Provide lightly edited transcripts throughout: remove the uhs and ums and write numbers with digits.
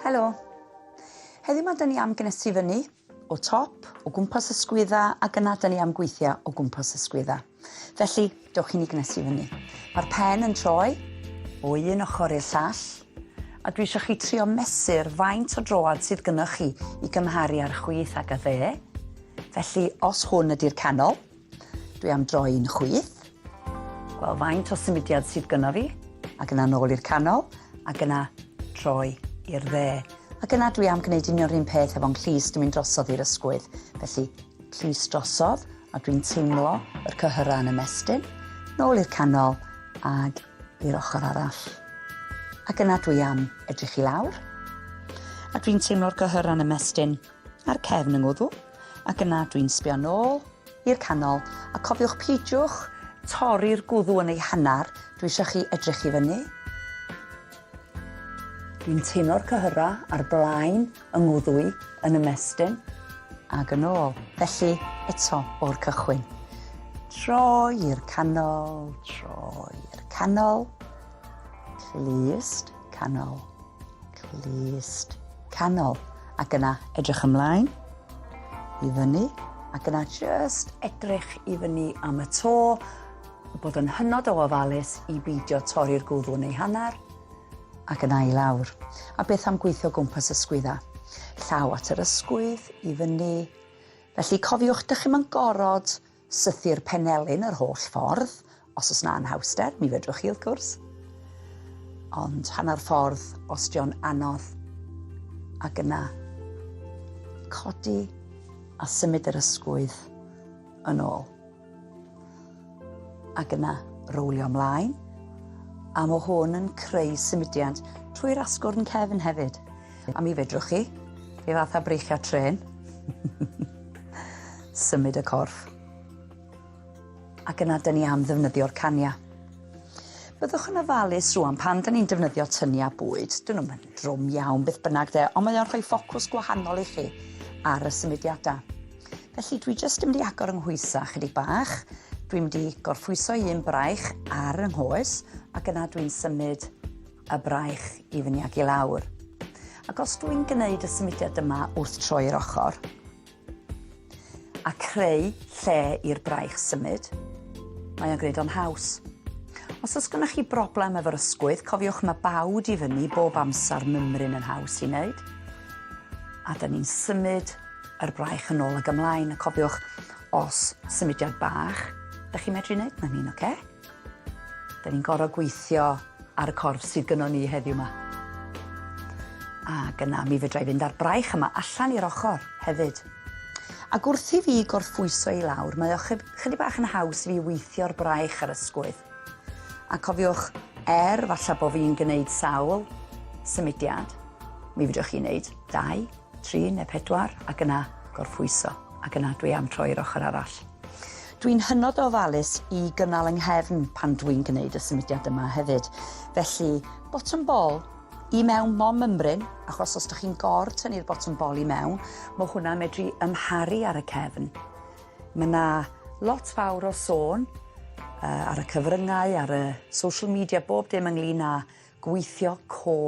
Helo. Heddiw 'ma 'dyn ni am gnesu fyny o top, o gwmpas y sgwydda, ac yna 'dyn ni am gweithio o gwmpas y sgwydda. Felly, dewch i ni gnesu fyny. Mae'r pen yn troi o un ochr i'r llall, a dwi eisiau chi trio mesur faint o droad sydd gynnoch chi i gymharu ar chwith ag y dde. Felly, os hwn ydy'r canol, Dwi am droi'n chwith, gweld faint o symudiad sydd gynno fi, ac yna nôl i'r canol, ac yna troi i'r dde. Ac yna dwi am gwneud union yr un peth efo'n clust yn mynd drosodd i'r ysgwydd. Felly, clust drosodd, a dwi'n teimlo yr cyhyrau yn ymestyn, nôl i'r canol, ag i'r ochr arall. Ac yna dwi am edrych i lawr, a dwi'n teimlo'r cyhyrau'n ymestyn a'r cefn yng ngwddw, ac yna dwi'n sbio nôl i'r canol, a cofiwch peidiwch torri'r gwddw yn ei hanner, dwi eisiau chi edrych i fyny. Dwi'n teimlo'r cyhyrau ar blaen yng ngwddw i yn ymestyn ac yn ôl. Felly, eto o'r cychwyn. Troi i'r canol, troi i'r canol, clust, canol, clust, canol. Ac yna edrych ymlaen, i fyny, ac yna just edrych i fyny am y to, bod yn hynod o ofalus i beidio torri'r gwddw neu hanner, ac yna i lawr. A beth am gweithio gwmpas y sgwydda? Llaw at yr ysgwydd, i fyny. Felly cofiwch, dych chi'm yn gorod sythu'r penelin yr holl ffordd, os oes 'na anhawster, mi fedrwch chi wrth gwrs. Ond hanner ffordd os dio'n anodd. Ac yna codi a symud yr ysgwydd yn ôl. Ac yna rowlio ymlaen. A mae hwn yn creu symudiad trwy'r asgwrn cefn hefyd. A mi fedrwch chi, rhyw fath â breichiau trên. Symud y corff. Ac yna dyn ni am ddefnyddio'r cania. Byddwch yn ofalus rwan pan dyn ni'n defnyddio tynia bwyd. Dyn nhw'n mynd drwm iawn beth bynnag de, ond mae o'n rhoi ffocws gwahanol i chi ar y symudiadau. Felly dwi jyst yn mynd i agor yng nghoesa chydig bach. Dwi'n mynd i gorffwyso un braich ar yng nghoes ac yna dwi'n symud y braich i fyny ac i lawr. Ac os dwi'n gwneud y symudiad yma wrth troi'r ochr a creu lle i'r braich symud, mae o'n gwneud o'n haws. Os oes gennych chi broblem efo'r ysgwydd, cofiwch mae bawd i fyny bob amser mymryn yn haws i wneud. A da ni'n symud yr braich yn ôl ag ymlaen, a cofiwch, os symudiad bach, da chi'n medru wneud, na ni'n oce? Okay? Da ni'n gorfod gweithio ar y corff sydd gynnon ni heddiw 'ma. Ac yna mi fedra i fynd â'r braich yma allan i'r ochr hefyd. Ac wrth i fi gorffwyso i lawr, mae o chydig bach yn haws i fi weithio'r braich ar ysgwydd. A cofiwch, er falle bo fi'n gwneud sawl symudiad, mi fedrwch chi wneud 2, 3 neu 4 ac yna gorffwyso, ac yna dwi am troi i'r ochr arall. Dwi'n hynod o ofalus i gynnal yng nghefn pan dwi'n gwneud y symudiad yma hefyd. Felly, bottom ball i mewn mor mymryn, achos os ydych chi'n gor tynnu'r bottom ball i mewn, mae hwnna'n medru ymharu ar y cefn. Mae yna lot fawr o sôn uh, ar y cyfryngau, ar y social media, bob dim ynglyn â gweithio co.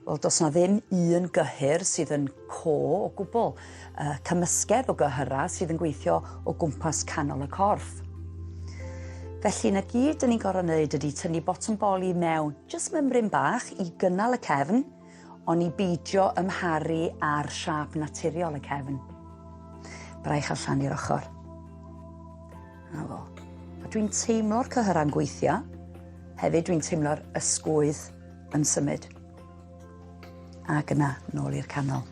Wel, does 'na ddim un gyhyr sydd yn co o gwbl. Uh, cymysgedd o gyhyrau sydd yn gweithio o gwmpas canol y corff. Felly, na gyd dyn ni'n gorfod wneud ydy tynnu bottom ball i mewn, jyst mymryn bach i gynnal y cefn, ond i beidio ymharu ar siâp naturiol y cefn. Braich allan i'r ochr. Na fo. A dwi'n teimlo'r cyhyrau'n gweithio. Hefyd dwi'n teimlo'r ysgwydd yn symud. Ac yna, nôl i'r canol.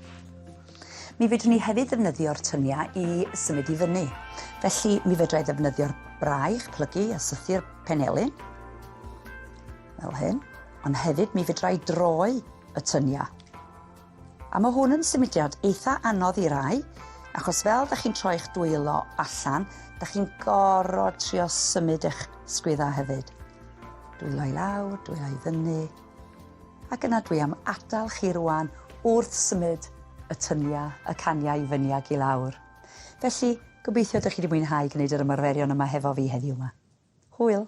Mi fedrwn ni hefyd ddefnyddio'r tyniau i symud i fyny. Felly, mi fedra i ddefnyddio'r braich, plygu a sythu'r penelin, fel hyn. Ond hefyd, mi fedra i droi y tyniau. A mae hwn yn symudiad eitha anodd i rai, achos fel da chi'n troi'ch dwylo allan, da chi'n gorfod trio symud eich sgwydda hefyd. Dwylo i lawr, dwylo i fyny. Ac yna dwi am adael chi rwan wrth symud y tynia, y caniau i fyny ac i lawr. Felly, gobeithio ydych chi wedi mwynhau gwneud yr ymarferion yma hefo fi heddiw yma. Hwyl!